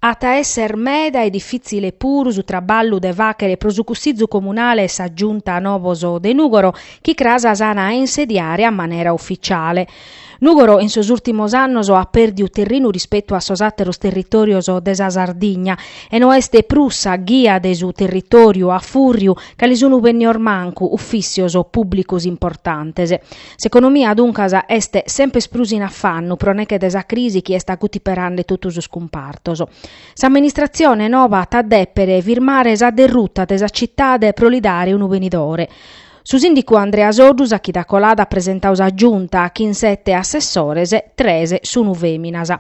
At a esser meda e difìtzile puru su traballu de fàghere pro su Cussizu Comunale e sa Giunta novos de Nùgoro chi cras s'an a insediare a manera uficiale. Nùgoro in sos ùrtimos annos at pèrdiu terrinu rispetu a sos àteros territòrios de sa Sardigna e no est prus sa ghia de su territòriu a fùrriu ca li sun bènnios mancu ufìssios pùblicos importantes. S'economia duncas est semper prus in afannu pro neche de sa crisi chi est agutiperande totu sos cumpartos. S'amministratzione nova at a dèpere firmare sa derruta de sa citade pro li dare unu benidore. Su sìndicu Andrea Soddu sa chida colada at presentadu sa giunta chin sete assessores, tres sunu fèminas.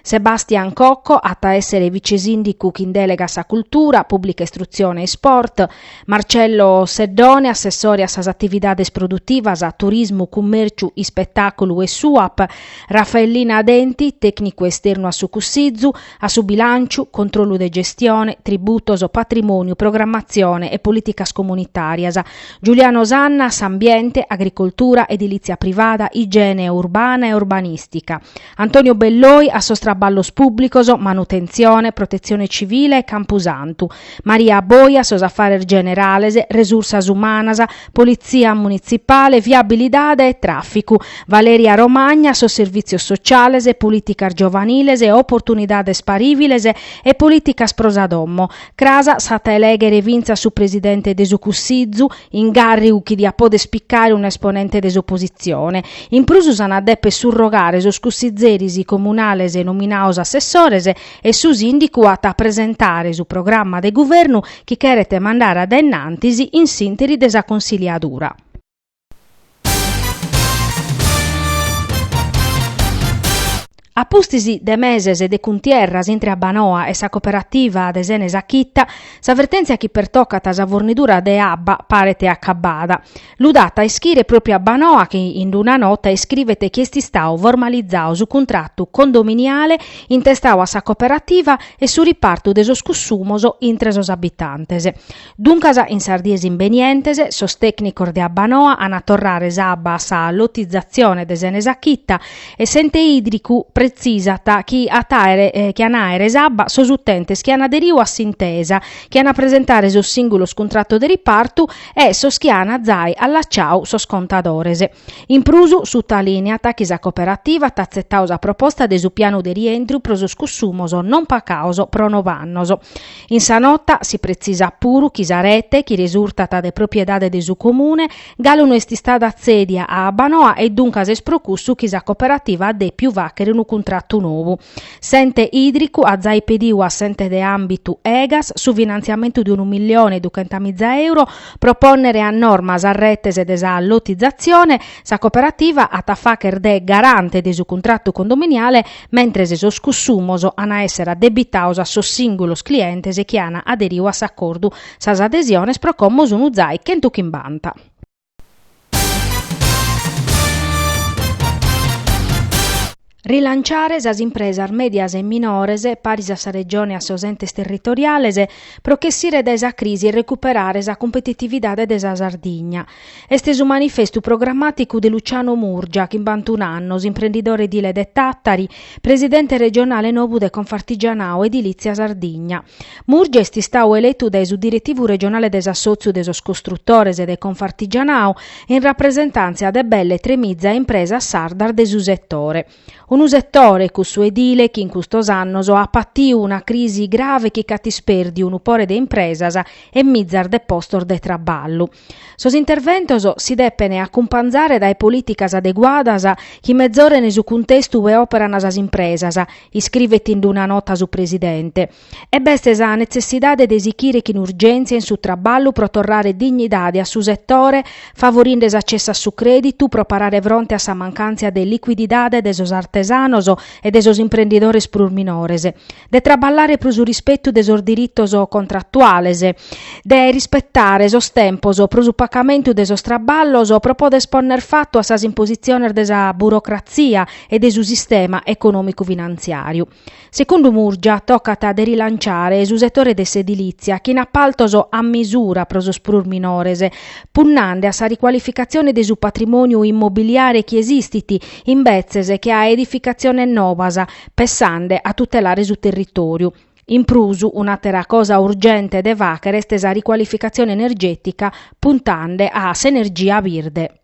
Sebastian Cocco at a èssere vicesìndicu chin dèlega a sa cultura, pùblica istrutzione e isport, Marcello Seddone assessore a sas atividades produtivas, turismu, cummèrciu, ispetàculu e SUAP, Raffaellina Denti, tècnicu esternu a su Cussizu, a su bilànciu, controllu de gestione, tributos, patrimòniu, programmatzione e polìticas comunitàrias, Giuliano Sanna a s'ambiente, agricoltura, edilìtzia privada, igiene urbana e urbanìstica, Antonio Belloi a sos traballos pùblicos, manutentzione, protetzione civile e campusantu, Maria Boi a sos afares generales, resursas umanas, politzia munitzipale, viabilidade e tràficu, Valeria Romagna a sos servìtzios sociales, polìticas giovaniles, oportunidades parìviles e polìticas pro sa domo. Cras s'at a elèghere fintzas su presidente de su Cussizu, ingàrrigu chi diat poder picare un'esponente de s'opositzione. In prus s'an a deper surrogare sos cussizeris comunales nominados assessores e su sìndicu at a presentare su programma de guvernu chi cheret mandare a dae innantis in s'ìnteri de sa consiliadura. A pustis de meses de cuntierras intre Abbanoa e sa cooperativa de Sene Sa Chita, sa vertèntzia chi pertocat sa fornidura de abba paret acabbada. Lu dat a ischire pròpiu Abbanoa chi in una nota iscrivet chi est istadu formalizadu su cuntratu condominiale intestadu a sa cooperativa e su ripartu de sos cussumos intre sos abitantes. Duncas in sas dies imbenientes sos tècnicos de Abbanoa an a torrare s'abba a sa lotizatzione de Sene Sa Chita e s'ente ìdricu pretzisat chi at àere chi an àere s'abba sos utentes chi an aderiu a s'intesa, chi an a presentare sos sìngulos cuntratos de ripartu e sos chi an zai allaciadu sos contadores. In prus sutalìniat chi sa cooperativa at atzetadu sa proposta de su pianu de rientru pro sos cussumos non pagados pro nov'annos. In sa nota si pretzisat puru chi sa rete, chi resurtat de propiedade de su Comune, galu no est istada tzèdia a Abbanoa e duncas est pro cussu chi sa cooperativa at dèpiu fàghere unu cuntratu nou. S'ente ìdricu at zai pediu a s'ente de àmbitu Egas su finantziamentu de unu millione e duchentamiza euro pro pònnere a norma sas retes de sa lotizatzione, sa cooperativa at a fàghere de garante de su cuntratu condominiale mentres sos cussumos an a èssere addebitados a sos sìngulos clientes chi an aderiu a s'acordu. Sas adesiones pro como sun zai chentuchimbanta. Rilanciare sas impresas mèdias e minores, paris a sa Regione e a sos entes territoriales, pro ch'essire dae sa crisi e recuperare sa cumpetitividade de sa Sardigna. Est su manifestu programmàticu de Luciano Murgia, chimbantun'annos, imprendidore edile de Tàtari, presidente regionale nou de Confartigianao Edilìtzia Sardigna. Murgia est istadu eletu dae su diretivu regionale de s'Assòtziu de sos Costrutores de Confartigianao in rapresentàntzia de belle tremiza impresas sardas de su setore. Unu setore, cussu edile, chi in custos annos at patiu una crisi grave chi ch'at ispèrdiu unu pore de impresas e mizas de postos de traballu. Sos interventos si depen acumpanzare dae polìticas adeguadas chi mezoren su cuntestu ue òperan sas impresas, iscrivet in una nota su presidente. E b'est sa netzessidade de sichire chin urgèntzia in su traballu pro torrare dignidade a su setore, favorinde s'acessu a su crèditu pro parare fronte a sa mancàntzia de licuididade de sos artesanos e de sos imprendidores prus minores, de traballare pro su rispetu de sos diritos contratuales, de rispetare sos tempos pro su pacamentu de sos traballos pro poder ponner fatu a sas impositziones de sa burocratzia e de su sistema econòmicu-finantziàriu. Segundu Murgia, tocat de rilanciare su setore de s'edilìtzia chin apaltos a misura pro sos prus minores, punnande a sa ricualificatzione de su patrimòniu immobiliare chi esistit, imbetzes che a edificatziones novas, pessande a tutelare su territòriu. In prus, un'àtera cosa urgente de fàghere est sa ricualificatzione energètica puntende a s'energia birde.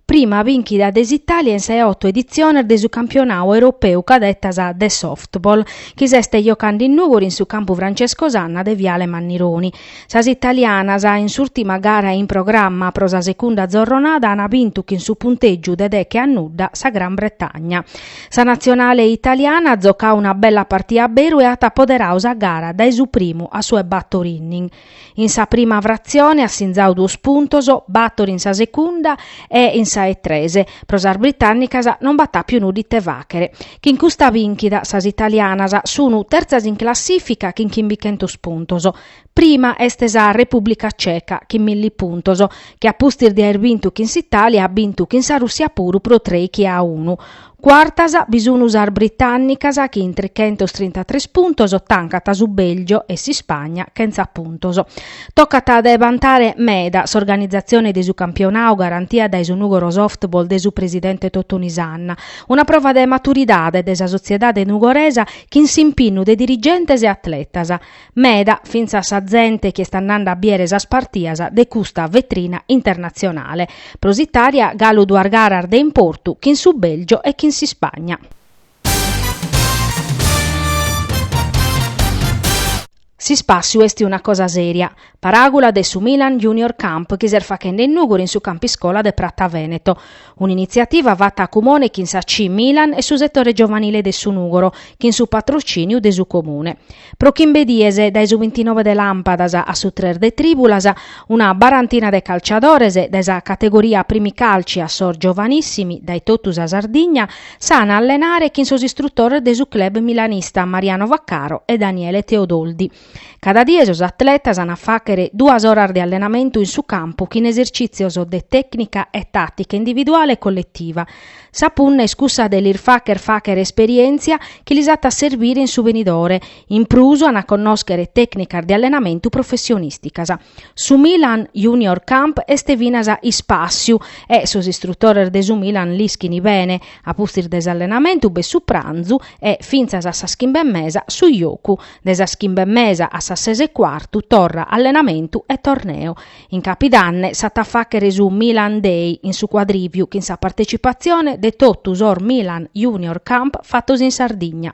Prima bìnchida de s'Itàlia in sa 'e oto editziones de su campionadu europeu cadetas de softball, chi s'est giocande in Nùgoro in su campu Francesco Sanna de Viale Mannironi. Sas italianas, in s'ùrtima gara in programma pro sa segunda zorronada, ant bintu chin su puntègiu de deche a nudda sa Gran Bretagna. Sa natzionale italiana at zocadu una bella partia a beru e at apoderadu sa gara dae su primu a su 'e bator inning. In sa prima fratzione at sinzadu duos puntos, bator in sa segunda e in sa 'e tres. Pro sas britànnicas non b'at àpiu nudda ite fàghere. Chin custa bìnchida sas italianas sun tertzas in classìfica chin chimbichentos puntos. Prima est sa Repùblica Ceca chin milli puntos, chi a pustis de aer bintu chin s'Itàlia at bintu chin sa Rùssia puru pro trèichi a unu. Cuartas bi sun sas britànnicas chin trichentos-trintatres puntos tancant su Bèlgio e s'Ispagna chentza puntos. Tocat de bantare meda s'organizatzione de su campionadu garantia dae su Nùgoro Softball de su presidente Totoni Sanna, una prova de maturidade de sa sotziedade nugoresa chin s'impinnu de dirigentes e atletas. Meda fintzas sa zente chi est andende a biere sas partias de custa vetrina internatzionale. Pro s'Itàlia galu duas garas de importu chin su Bèlgio e chin s'Ispagna. S'ispàssiu est una cosa sèria. Paràgula de su Milan Junior Camp chi s'est faghende in Nùgoro in su campu iscola de Prata Veneto. Un'initziativa fata a cumone chin sa C Milan e su setore giovanile de su Nùgoro, chin su patrocìniu de su Comune. Pro chimbe dies, dae su bintinove de làmpadas a su tres de trìbulas, una barantina de calciadores, dae sa categoria primi calci a sos giovanissimi, dae totu sa Sardigna, s'an a allenare chin sos istrutores de su club milanista Mariano Vaccaro e Daniele Teodoldi. Cada die sos atletas an a fàghere duas oras de allenamentu in su campu chin esercìtzios de tècnica e tàtica individuale e colletiva. Sa punna est cussa de lis fàghere fàghere esperièntzia chi lis at a servire in su benidore, in prus an a connòschere tècnicas de allenamentu professionìsticas. Su Milan Junior Camp est finas ispàssiu e sos istrutores de su Milan l'ischin bene, a pustis de s'allenamentu b'est su pranzu e, fintzas a sas chimbe e mesa, su jocu. De sas chimbe e mesa a sas ses e cuartu torra allenamentu e torneu. In capidanne s'at a fàghere su Milan Day in su Quadriviu chin sa partecipatzione de totu sos Milan Junior Camp fatos in Sardigna.